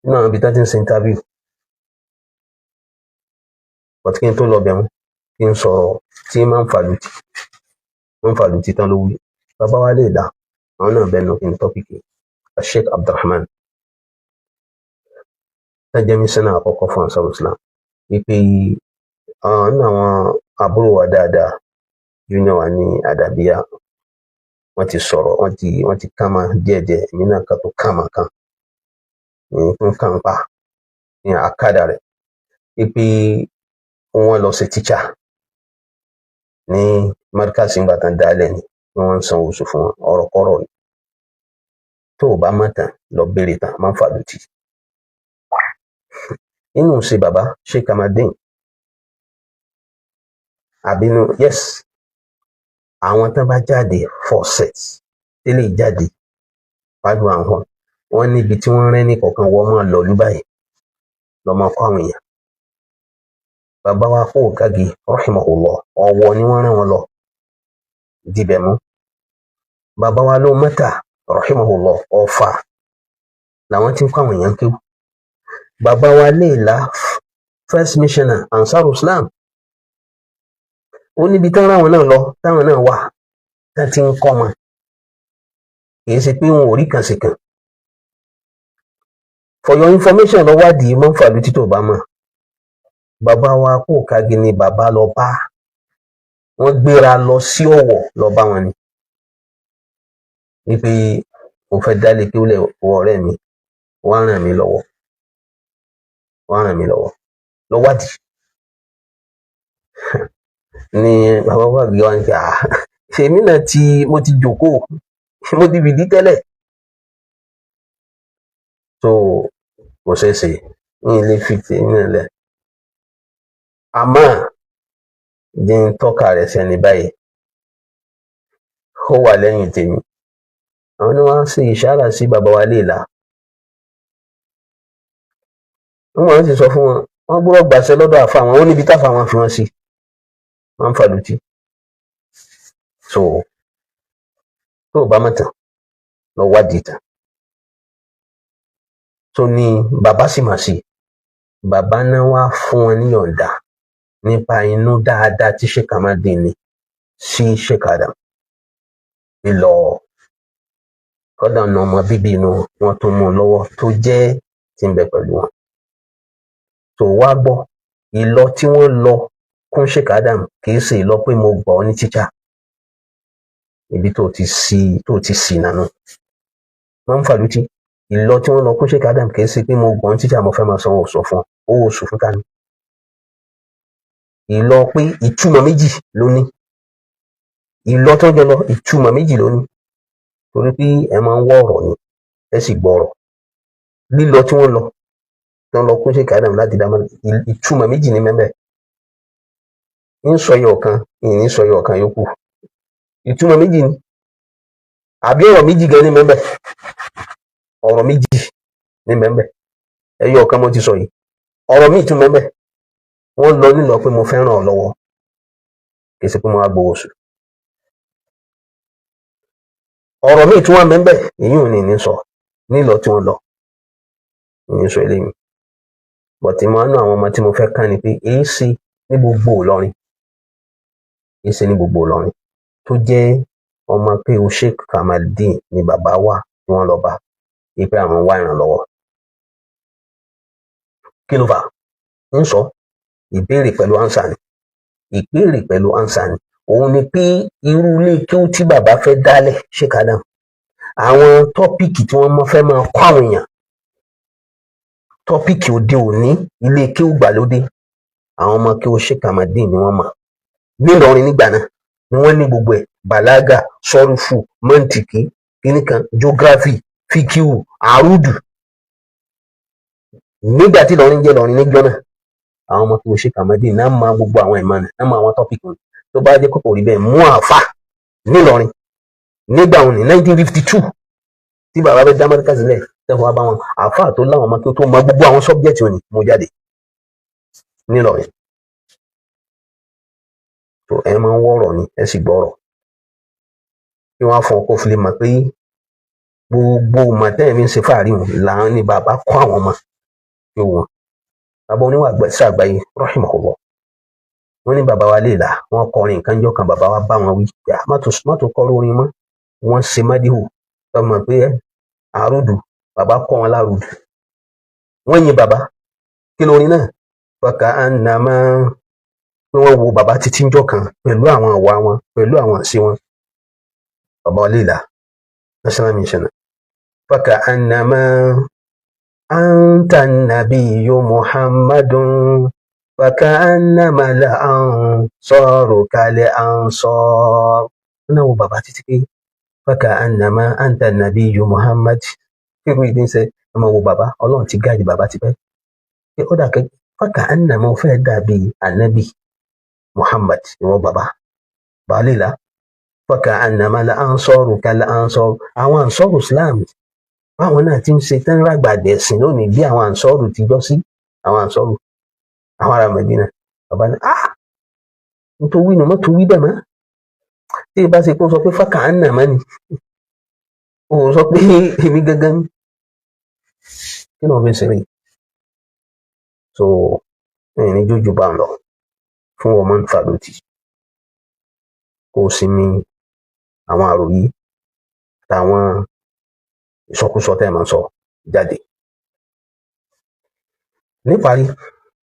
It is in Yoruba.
Nínú àwọn ibi tá ti ń ṣe interview, but kí n tó lọ bẹ̀ wọ́n, kí n sọ̀rọ̀ tí máa ń fàlùtì, máa ń fàlùtì tán ló wí. Bàbá wa lè là àwọn náà bẹ́ẹ̀ nù kí n topic Sheikh Abdulrahman tá jẹ́ mísánná àkọ́kọ́ fún Ansar Islam, wípé nínú àwọn àbúrò wa dáadáa, junior wa ní Àdàbíyá, wọ́n ti sọ̀rọ̀, wọ́n ti kàn máa díẹ̀díẹ̀. Èmi náà kan tó kàn máa kàn ní ń kàn pa ní àkàdà rẹ̀ wípé wọ́n lọ ṣe teacher ní markaz ńgbà tán dálẹ̀ ni wọ́n ń san oṣù fún wọn. Ọ̀rọ̀ kọ́rọ̀ ni. Tó o bá mọ̀ tán, lọ béèrè tán máa ń fàlùtì nínú ṣe bàbá Sheikh Kamaldeen àbínú. Yes, àwọn tán bá jáde four sets tẹ́lẹ̀ jáde wájú àwọn, wọn níbi tí wọ́n rẹ́ ní kọ̀ọ̀kan, wọ́n máa lọ lú báyìí lọ́ máa kọ́ àwọn èèyàn. Bàbá wa kó kági rahimahullah, Ọ̀wọ̀ ni wọ́n rán wọn lọ dibẹ̀ mú. Bàbá wa ló mẹ́ta rahimahullah, Ọ̀fà làwọn tí ń kọ́ àwọn èèyàn kéwú. Bàbá wa Léèlá, first missioner Ansar Islam, ó níbi tán ráwọn náà lọ, táwọn náà wà tán ti ń kọ́ wọn. Kì í ṣe pé wọn ò rí kan sí kan. For your information, lọ wádìí mọ́fàlú títò bá mọ̀. Bàbá wa kó kági ni bàbá lọ bá wọ́n, gbéra lọ sí Ọ̀wọ̀ lọ bá wọn ni wípé mo fẹ́ dálé kí ó lè wọ ọ̀rẹ́ mi wá ràn mí lọ́wọ́, wá ràn mí lọ́wọ́. Lọ wádìí ni bàbá wa gbé wa ní pé, ah, èmi náà ti mo ti jókòó, mo ti fìdí tẹ́lẹ̀ tó kò ṣeé ṣe ní ilé fi tèmi náà lẹ̀, àmọ́ jẹ́ ń tọ́ka rẹ̀ sẹ́ni báyìí, ó wà lẹ́yìn tèmi. Àwọn ni wọ́n á ṣe ìṣára sí bàbá wa léèlà. Wọ́n máa ń sì sọ fún wọn, wọ́n gbọ́dọ̀ gbàṣẹ lọ́dọ̀ àfa àwọn. Ó níbi táfà wọn fi wọ́n sí, wọ́n ń fàlùtì. So tó o bá mọ̀ tán, lọ wádìí tán. Tó ní bàbá sì mà sí, bàbá náà wá fún wọn níyọ̀ǹda nípa inú dáadáa tí Sheikh Kamaldeen ní sí Sheikh Adam lílọ. Kódà ọ̀nà ọmọ bíbí inú wọn tó mú un lọ́wọ́ tó jẹ́ tí ń bẹ pẹ̀lú wọn tó wá gbọ́ ìlọ tí wọ́n lọ kún Sheikh Adam, kì í ṣe ìlọ pé mo gbọ́ ọ ní tíṣà. Ibi tó ti sì nànú wọ́n ń fàlùtì. Ìlọ tí wọ́n lọ kún Sheikh Adam kì í ṣe pé mo gbọ́ ọ ní tíṣà, mo fẹ́ máa sanwó oṣù fún ọ. Owó oṣù fún tani? Ìlọ pé ìtumọ̀ méjì ló ní. Ìlọ tó jọ lọ, ìtumọ̀ méjì ló ní, torí pé ẹ máa ń wọ ọ̀rọ̀ ni, ẹ sì gbọ́ ọ̀rọ̀. Lílọ tí wọ́n lọ, tí wọ́n lọ kún Sheikh Adam láti dá ìtumọ̀ méjì ní mẹ́mẹ́ ń sọ yọ ọ̀kan, ìní sọ yọ ọ̀kan yòókù. Ìtumọ̀ méjì ni, àbí ọ̀rọ̀ méjì gan ní mẹ́mẹ́? Ọ̀rọ̀ méjì ní mẹ́mẹ́. Ẹyọ ọ̀kan mo ti sọ yìí, ọ̀rọ̀ míì tún mẹ́mẹ́. Wọ́n lọ nílọ pé mo fẹ́ ràn ọ́ lọ́wọ́, kì í ṣe pé mo wá gbowó oṣù. Ọ̀rọ̀ míì tún wà mẹ́mbẹ́, èyí ò ní ní sọ nílọ tí wọ́n lọ ní sọ eléyìí. Bọ̀tí mo á ná àwọn ọmọ tí mo fẹ́ kán ni pé èyí ṣe ní gbogbo Ìlọrin, èyí ṣe ní gbogbo Ìlọrin tó jẹ́ ọmọ pé o Sheikh Kamaldeen ni bàbá wa tí wọ́n lọ bá wípé àwọn wá ìrànlọ́wọ́. Kí ló fà ń sọ? Ìbéèrè pẹ̀lú answer ni, ìbéèrè pẹ̀lú answer ni. Òun ni pé irú ilé kí ó tí bàbá fẹ́ dálẹ̀, Sheikh Adam, àwọn topic tí wọ́n fẹ́ máa kọ́ àwọn èèyàn, topic òde òní, ilé kí ó gbàlódé, àwọn ọmọ kí ó Sheikh Kamaldeen ni wọ́n mọ̀ nílọrin nígbà náà ni wọ́n ní gbogbo ẹ̀: bàlágà, sọ́rùfù, mọ́ǹtìkì, kìnnìkan, geography, fíkíù, àrùdù. Nígbà tí Ìlọrin jẹ́ Ìlọrin níjọ́ náà, àwọn ọmọ kí ó Sheikh Kamaldeen náà mọ gbogbo àwọn ìmọ̀ náà, mọ àwọn topic wọn. Tó bá jẹ́ kókò rí bẹ́ẹ̀, mú àáfà nílọrin nígbà wọn ní 1952 tí bàbá bẹ dá Amẹ́ríkà sílẹ̀, tẹ́fọ́ wá bá wọn àáfà tó láwọn ọmọ kí ó tó mọ gbogbo àwọn subject wọn ni mo jáde nílọrin. Tó ẹ máa ń wọ̀rọ̀ ni, ẹ sì gbọ́rọ̀ kí wọ́n á fún ọ kó fi lè mọ̀ pé gbogbo mọ̀tẹ́ẹ̀ mi ń ṣe fáàrí wọn làwọn ni bàbá kọ́ àwọn ọmọ. Kí wọn bàbá oníwà sí àgbáyé rahimahullah, wọn ní bàbá wa lè là wọn kọrin nǹkan jọ kan, bàbá wa bá wọn wí, má tó kọ lórin mọ́. Wọn ṣe mádìhù tọmọ pé àrùdù, bàbá kọ́ wọn lárùdù, wọn yin bàbá. Kí lórin náà? Fàkà ànàmá pé wọn wo bàbá títí ńjọ́ kan pẹ̀lú àwọn àwa wọn, pẹ̀lú àwọn àṣẹ wọn. Bàbá wa lè là, national mission. Fàkà ànàmá anta nabiyyu Muhammadun fàkà ànàmá la ansaru kalẹ̀ ansar. Wọn náà wo bàbá títí pé fàkà ànàmá anta nabiyyu Muhammad. Kí ló ń sẹ ẹ máa wo bàbá? Ọlọ́run ti gáàdì bàbá tipẹ́ pé ó dà kẹ́ fàkà ànàmá fẹ́ dàbí ànábì Muhammad ìwọ bàbá bàálìlà. Fàkà ànàmá la ansaru kalẹ̀ ansar. Àwọn ansaru Islam, báwọn náà ti ń ṣe tán rágbàdì ẹ̀sìn lónìí bí àwọn ansaru ti jọ sí àwọn ansaru, àwọn ará Mẹdínà. Bàbá ní, ah, nítorí wí nù mọ́tò wí bẹ́ẹ̀ mọ́. Tí ìbá ṣe kó sọ pé fàkà ànàmá ni, ó sọ pé èmi gangan ni, kí ló ń fi ṣeré? So ẹ̀yìn ní jójú bá ń lọ fún ọmọ nfàlótì, kó o sinmi àwọn àròyé àtàwọn ìsọkúsọ tẹ́ ẹ máa ń sọ jáde. Níparí,